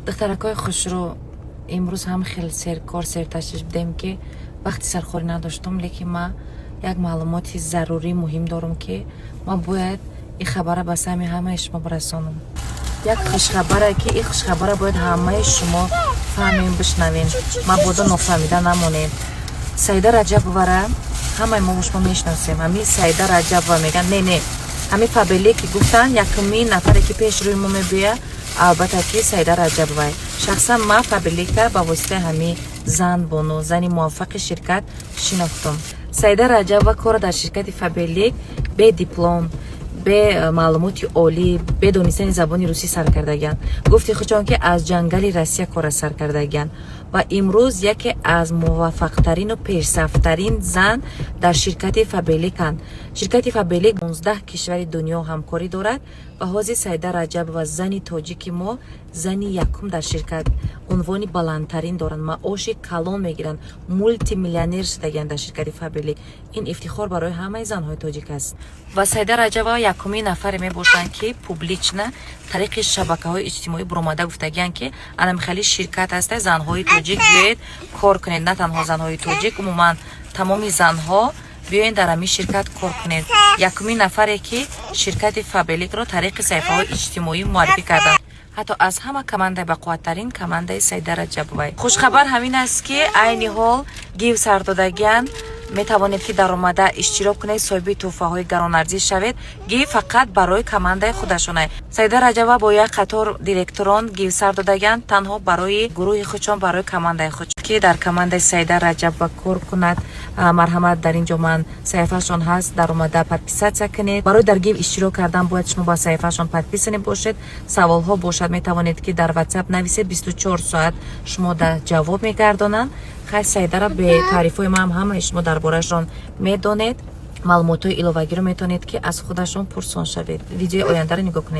Духтаракҳои хушрӯ, имрӯз ҳам хел серкор, серташвиш будем, ки вақти сархорӣ надоштум, лекин ман як маълумоти зарурӣ, муҳим дорам, ки ман бояд ин хабара ба сами ҳамаи шумо бирасонам. Як хушхабаре, ки ин хушхабара бояд ҳамаи шумо фаҳмем, бишнавем, мабодо нофаҳмида намонем. Саида Раҷабовара ҳамаи мо шумо мешиносем. Ҳамин Саида Раҷабова меган, не, не, ҳамин Фаберлик ки гуфтан, якумин нафаре, ки пеш рӯи мо мебиёяд, албатта, ки Саида Раҷабова. Шахсан ман Фаберлика ба воситаи ҳамин зан, бону, зани муваффақи ширкат шинохтум. Саида Раҷабова корро дар ширкати Фаберлик бе диплом, бе маълумоти олӣ, бе донистани забони русӣ сар кардагианд. Гуфти худшон, ки аз ҷангали Россия корра сар кардагианд ва имрӯз яке аз муваффақтарину пешсафтарин зан дар ширкати Фаберликанд. Ширкати Фаберлик 19 кишвари дунё ҳамкорӣ дорад ва ҳозир Саида Раҷабова, зани тоҷики мо, зани якум дар ширкат, унвони баландтарин доранд, маоши калон мегиранд, мултимиллионер шудагианд дар ширкати Фаберлик. Ин ифтихор барои ҳамаи занҳои тоҷик аст. Ва Саида Раҷабова якумин нафаре мебошанд, ки публично тариқи шабакаҳои иҷтимоӣ буромада гуфтагианд, ки анамихали ширкат ҳаста, занҳои тоҷик, биёед, кор кунед. На танҳо занҳои тоҷик, умуман тамоми занҳо биёед, дар ҳамин ширкат кор кунед. Якумин нафаре, ки ширкати Фаберликро тариқи саҳифаҳои иҷтимоӣ муаррифӣ карданд, ҳатто аз ҳама командаи бақувваттарин командаи Саида Раҷабова. Хушхабар ҳамин аст, ки айни ҳол гив сардодагианд, метавонед, ки даромада иштирок кунед, соҳиби тӯҳфаҳои гаронарзиш шавед. Гив фақат барои командаи худашона. Саида Раҷабова бо як қатор директорон гив сар додагианд танҳо барои гурӯҳи худшон, барои командаи худ. Ки дар командаи Саида Раҷабова кор кунад, марҳамат, дар ин ҷо ман саҳифаашон ҳаст, даромада подписаться кунед. Барои дар гив иштирок кардан бояд шумо ба саҳифаашон подписаны бошед. Саволҳо бошад, метавонед, ки дар WhatsApp нависед, 24 соат шумо да ҷавоб мегардонанд. Хай, Саидара бе таърифҳои ман ҳамаи шумо дар бораашон медонед. Маълумотҳои иловагиро метавонед, ки аз худашон пурсон шавед. Видеои ояндаро нигоҳ кунед.